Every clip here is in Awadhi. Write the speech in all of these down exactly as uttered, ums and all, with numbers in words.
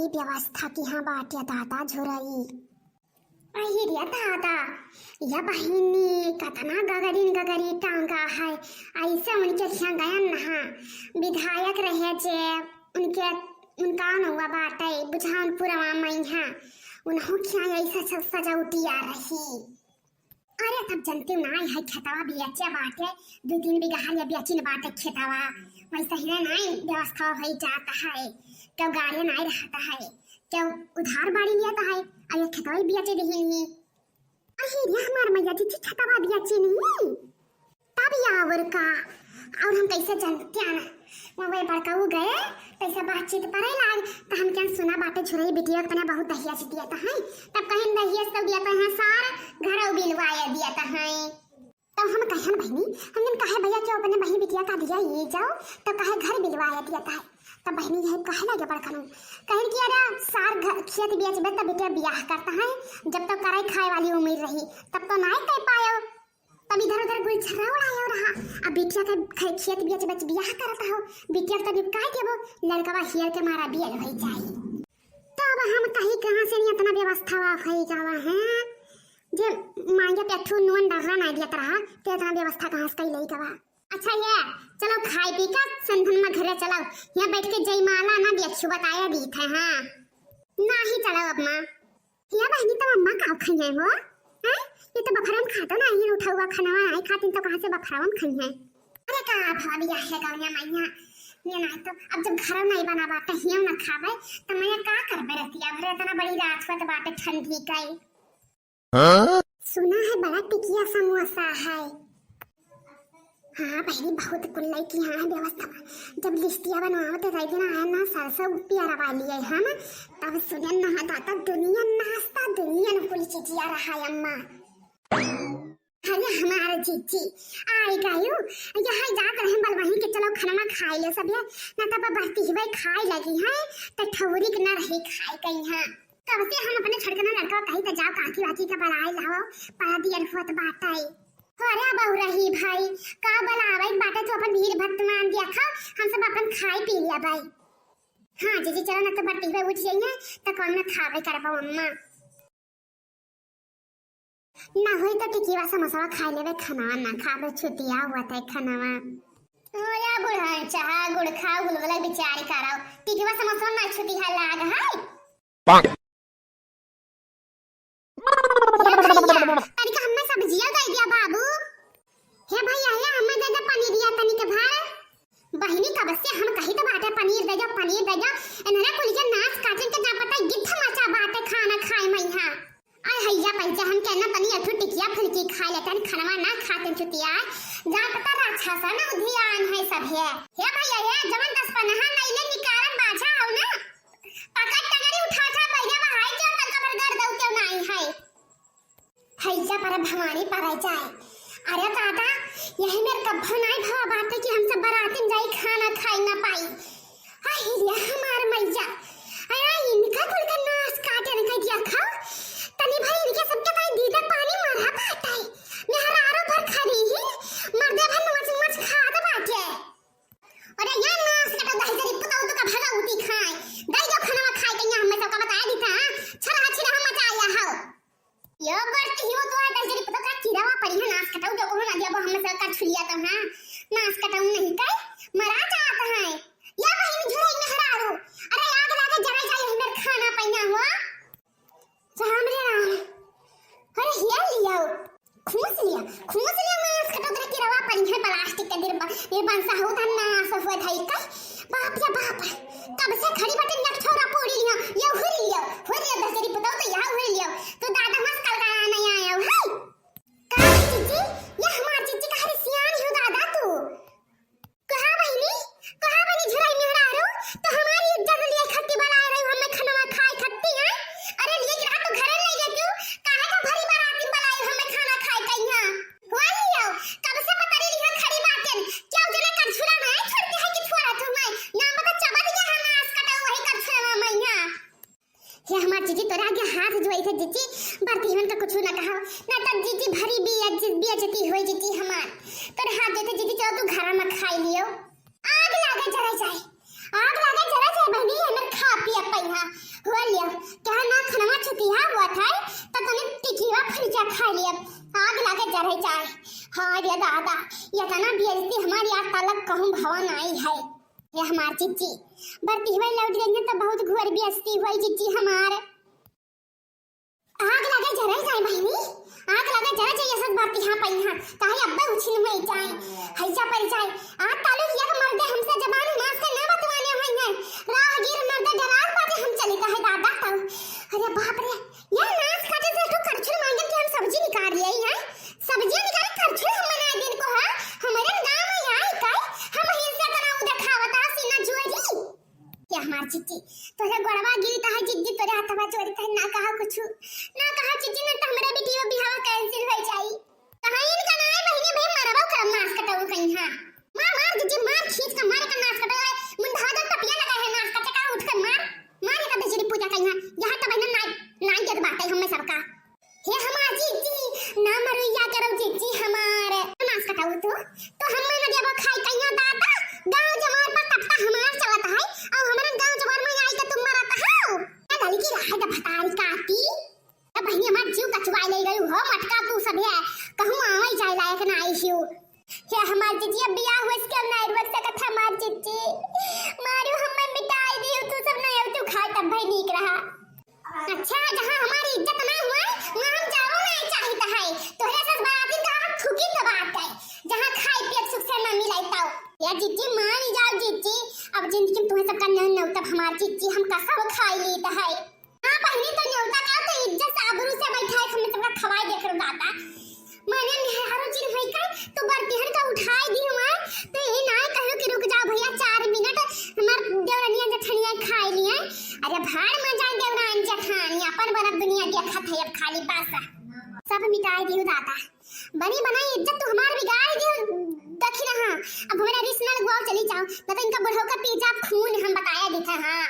व्यवस्था किहाँ बाटे दादा झुरई। अही रे दादा, या बहिनी कतना गगरिन गगरी टांगा है, ऐसे उनके खियाँ गयन नहा, विधायक रहे जे उनके, उनका नौवा बाटे, बुझाउन पुरवा मइहाँ, उनहु खियाँ ऐसा स-, सजौटिया रही। अरे तब जनते नाई है, खेतवा बियाचे बाटे, दू तीन बीघा हरिया बियाचिन बाटे खेतवा, वैसे ही नाई व्यवस्था होई जाता है, केहू गाड़े नाई रहता है, केहू उधार बाड़ी लेता है, अब ये खेतवा ही बियाचे देही नहीं। अही रे हमार मैया जी, खेतवा बियाचे नहीं, तब या और का, और हम कैसे जनते आना? वहाँ वही बड़काऊ गए, तैसे बातचीत परे लाग, त हम क्या सुना बाटे झुरई बिटिया के तने बहुत दहिया से दिया त है। तब कहीं दहिया से दिया त है सार घर बिलवाए दिया त है। तब हम कहन बहिनी, हम जन कहे भैया क्यों अपने बहिनी बिटिया का दिया ये जाओ, तब कहे घर बिलवाए दिया त है। तब बहिनी यही कहे लगे बड़कनू, कहिन कि अरे सार घर, खेत बेचबे तब बिटिया बियाह करता है, जब तक कराई खाए वाली उम्र रही, तब तो नाई कह पायो। तब इधर उधर गुलछर्रा उड़ाया रहा। अब बिटिया के खे-, खेत बेच बेच बियाह करत हो। बिटिया के तब का देबो, लड़कवा हियर के मारा बियल होई जाई। तब हम कही कहाँ से नहीं इतना व्यवस्था होई जावा है, जे मांगे पे अठू नून डर्रा ना दियत रहा, ते इतना व्यवस्था कहाँ से कई लई गवा। अच्छा ये, चलो खाए पी का संधन में घरे चलो, यहाँ बैठ के जयमाला ना दिया, छु बताया दीत है, हाँ। नाही चलो अब माँ। या बहिनी, तो अम्मा का खइहैं हो? हैं? ये तो बफरन खातो नाही, उठउवा खनवा नाही खातिन तो कहाँ से बफरवन खइहैं? अरे का भाभी, या है गौनिया मैया, ये नाही तो अब जब घरो नाही बना बाटे, हियो ना खावे, तो मैया का करबे रहती है? अरे इतना बड़ी रात हुआ तो बाटे ठंडी का ही। हाँ? सुना है बड़ा टिकिया समोसा है। हाँ बहिनी, बहुत कुल लइकी हाँ व्यवस्था। जब लिस्टिया बनवावत रह दिन आया ना, सरसों पियरवा लिए हम, तब सुने ना दादा दुनिया नाश्ता, दुनिया न कुल चीजिया रहा अम्मा। अरे हमार जीजी, आई गयू, यहाँ जात रहे बलवही के चलो खनमा खाई ले सब ये, ना तब बरती हुए खाए लगी है, तो ठौरी के ना रही खाए कहीं है। तब से हम अपने छोटकना लड़का कही त जाओ काकी वाकी का बलाई लाओ, परा दियर होत बाटे। अरे बहु रही भाई, का बलावे बाटे, तू अपन भीड़ भत्तमान दिया खाओ, हम सब अपन खाए पी लिया भाई। हाँ जीजी चलो ना, तो बट्टी पे उठ जाइए, तो कौन ना खावे करबो अम्मा। ना होई तो टिकिया समोसा खाए लेवे, खाना ना खावे, छुट्टिया हुआ था खाना। अरे बुढ़न चाहा गुड़ खाओ, गुलगुला बिचारी कराओ, टिकिया समोसा ना छुट्टी है लाग है। पाक। हे भैया, तनिक हम्मे सब्जिया दे दिया बाबू। हे भैया, हे हम्मे दे दे पनीरिया तनिक भर। बहिनी, कब से हम कही तो बाटे पनीर दे दो, पनीर दे दो। इन्हरा कुल के नाश काटन के जा पता गिद्ध मचा बाटे खाना खाए में यहाँ। अरे हैया पैसा हम कहना तनी अठू टिकिया फुलकी खाए लेते हैं, खनवा ना खाते चुतिया। जा पता राक्षसा ना उधियान है सब है। हे भैया, हे जवन दस पनहा नहीं ले निकारन बाझा हो ना। पकड़ टंगरी उठा उठा पहिया बहाई के तनका भर गर्दौ के नाई है। हैजा पर भवानी पर जाए। अरे दादा, यही मेर कब्बो नाई भवा बाटे कि हम सब बरातिन जाई खाना खाई ना पाई। अरे हमार मैया, अरे इनका कुल का नाश काटे न कह दिया खाओ। तनी भाई इनके सबके भाई दीदा पानी मारा बाटे। मेहरारू भर खड़ी ही, मर्दे भर नोच नोच खात बाटे। अरे या नाश कटो दहिजरी पुतौ तो का भगौती खाए। दई जो खाना खाए के यहाँ हमें सबका बताया दी था। छरहा छिरहा मचाया हो। यो बरती ही वो तो दहिजरी पुतौ का किरावा पड़ी है नाश कटो जो उन्होंने दिया वो हमें सबका छुलिया तो हाँ। नाश कटो नहीं कई मरा जात है। या वही में झुरई में हरारू। अरे आग लागे जरा जाए हमें खाना पैना हुआ। राम रे राम। अरे हिया लिया। खूस लिया, खूस लिया, मांस कटोत रह के रवा पड़ी है प्लास्टिक के दिर बा-, ये बंसा हो धन ना सब हुआ धाई का। बाप रे बाप। कब से खड़ी बटे नट छोरा पोड़ी लिया, ये हुर लिया, हुर लिया दसरी पुताओ तो यहाँ हुर लिया। तो दादा मस कल का नहीं आया है। का रे जीजी, ये हमार जीजी का हरी सियान हो दादा तू। कहा बहिनी, कहा बहिनी झुराई मेहरारू, तो हमारी इज्जत लिए खत्ती बनाए रही, हमें खनवा खाए खत्ती है। अरे लिए गिरा तो घरे ले गए तू, काहे का भरी बाराती बनाए हमें खाना खाए कहिया। वाली आओ, कब से पता नहीं लिखा खड़ी बातें, क्या जने कर झुरा ना है, छोड़ते है कि छोड़ा तू मैं, नाम बता चबा दिया है नाश कटा वही कर झुरा मैं यहाँ। हे हम भवन आई है। हे हमार जिज्जी, बरतिहवा लौट गई है तो बहुत घोर बेइज्जती हुई जिज्जी हमार। आग लगे जरे जाए बहिनी, आग लगे जरे जाए, ये सब बरतिहा पइहा, काहे अब्बे उछिन हुई जाए, हैजा पड़ जाए। आज तालु ये मर्दे हमसे जबान मास के ना बतवाने हुई है। राहगीर मर्दे डरार बाटे हम चली कहे दादा तो। अरे बाप रे, ये नास काटे से तो करछुल मांगे कि हम सब्जी निकाल लिए हैं। सब्जी निकाल करछुल हम बना दिन को है। हमारे गांव में आई काई, हम हिंसा तना उ देखावता सीना जुआरी। क्या हमार जिज्जी, तोरे गोड़वा गिरी ता है जिज्जी, तोरे हाथवा जोड़ी ता है, ना कहा कुछु, ना कहा जिज्जी, ना तो हमरा बिटिया बिहावा cancel हो जाई। कहाँ इनका ना है बहिनी भाई, मरबो करम नास कटाऊ कहीं, हाँ। मार, मार जिज्जी, मार, खींच के मार के नास कटाऊ है, मुंडा दो टपिया लगा है नास कटे का, उठ के मार, मार एका बिजली पूजा कहीं, हाँ। यहाँ तो बहिना नाई, नाई के बात है हमें सबका। हे हमार जिज्जी, ना मरुइया करो जिज्जी हमार। नास कटाऊ तू, तो हम ना देबो खाई कहिया दादा, गांव जवार पर तपता हमार चलत है, और हमरा गांव जवार में आई के तुम मरत हो। ए लड़की रहे द भतारी काटी। ए बहिनी हमार जीव कचुआई ले गई हो, मटका तू सब है, कहूँ आवई जाए लायक ना आई हियो। हे हमार जिज्जी, अब बियाह हुआ इसके नाई रुक सकत हमार जिज्जी। मारू हमें मिटाई दियो, तू सब नहीं हो, तू खाए तब भाई नीक रहा। अच्छा, जहाँ हमारी इज्जत ना हुआ, वहाँ हम जाओ ना चाहित है। तोहरे सस बाराती का हम थूकी तो बात है, जहाँ खाए पिए सुख से ना मिलाई ताऊ। या जिज्जी, मान जाओ जिज्जी, अब जिंदगी में तुम्हें सबका नन न तब हमार जिज्जी हम कसम खाई ली तो है। हाँ, पहले तो न्योता का तो इज्जत से आबरू से बैठा है, हमें सबका खवाई देख रहा दादा। माने मेहरारू जिन होई का, तो बरतिहन का उठाई दी हुआ, तो यही ना कहलो कि रुक जाओ भैया, चार मिनट, हमार देवरनिया जेठनिया खाई लिए। अरे भाड़ में जाए देवरान जेठानी, अपन बनत दुनिया देखत है अब खाली बस। सब मिटाई दियो दादा, बनी बनाई इज्जत तो हमार बिगाड़ दियो दखिना। हाँ, अब हमारा रिस ना लगवाओ, चली जाओ, ना तो इनका बुढ़ऊ का पी जाब खून हम बताया देते। हाँ।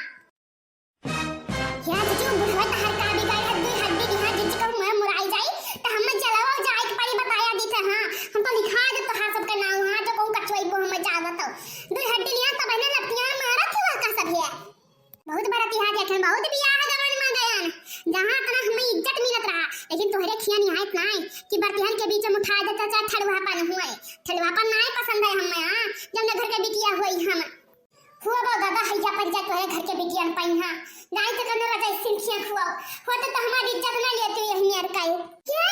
या जिज्जी, बुढ़वा तहार का बिगाड़ है, दुई हड्डी के हाथ जिज्जी कहूँ मैं मुराई जाई, त हमें जलवा जाए के पड़ी बताया दी थे। हाँ, हम तो लिखा दे तोहार सबका नाम, हाँ, जो कहूँ कचवाई को हमें जावत हो। दुई हड्डी लिया तब इन्हें लपटियाँ मारत ही का सब है। बहुत बड़ा तिहार देखे, बहुत बियाह गवन में गयन, जहाँ इतना हमें इज्जत मिलत रहा, लेकिन तोहरे खिया निहायत ना है कि बरतिहन के बीच में उठा देता चाहे ठड़ुआपन हुए। ठड़ुआपन ना है पसंद है हमें, हाँ, जब न घर के बिटिया हुई हम। हुआ बा दादा, हैया पर जा तोहरे घर के बिटियन पइहा। नाई तो कने रजाई सिंखिया खुआओ। होते तो हमारी इज्जत ना लेती यही मेर काई। क्या?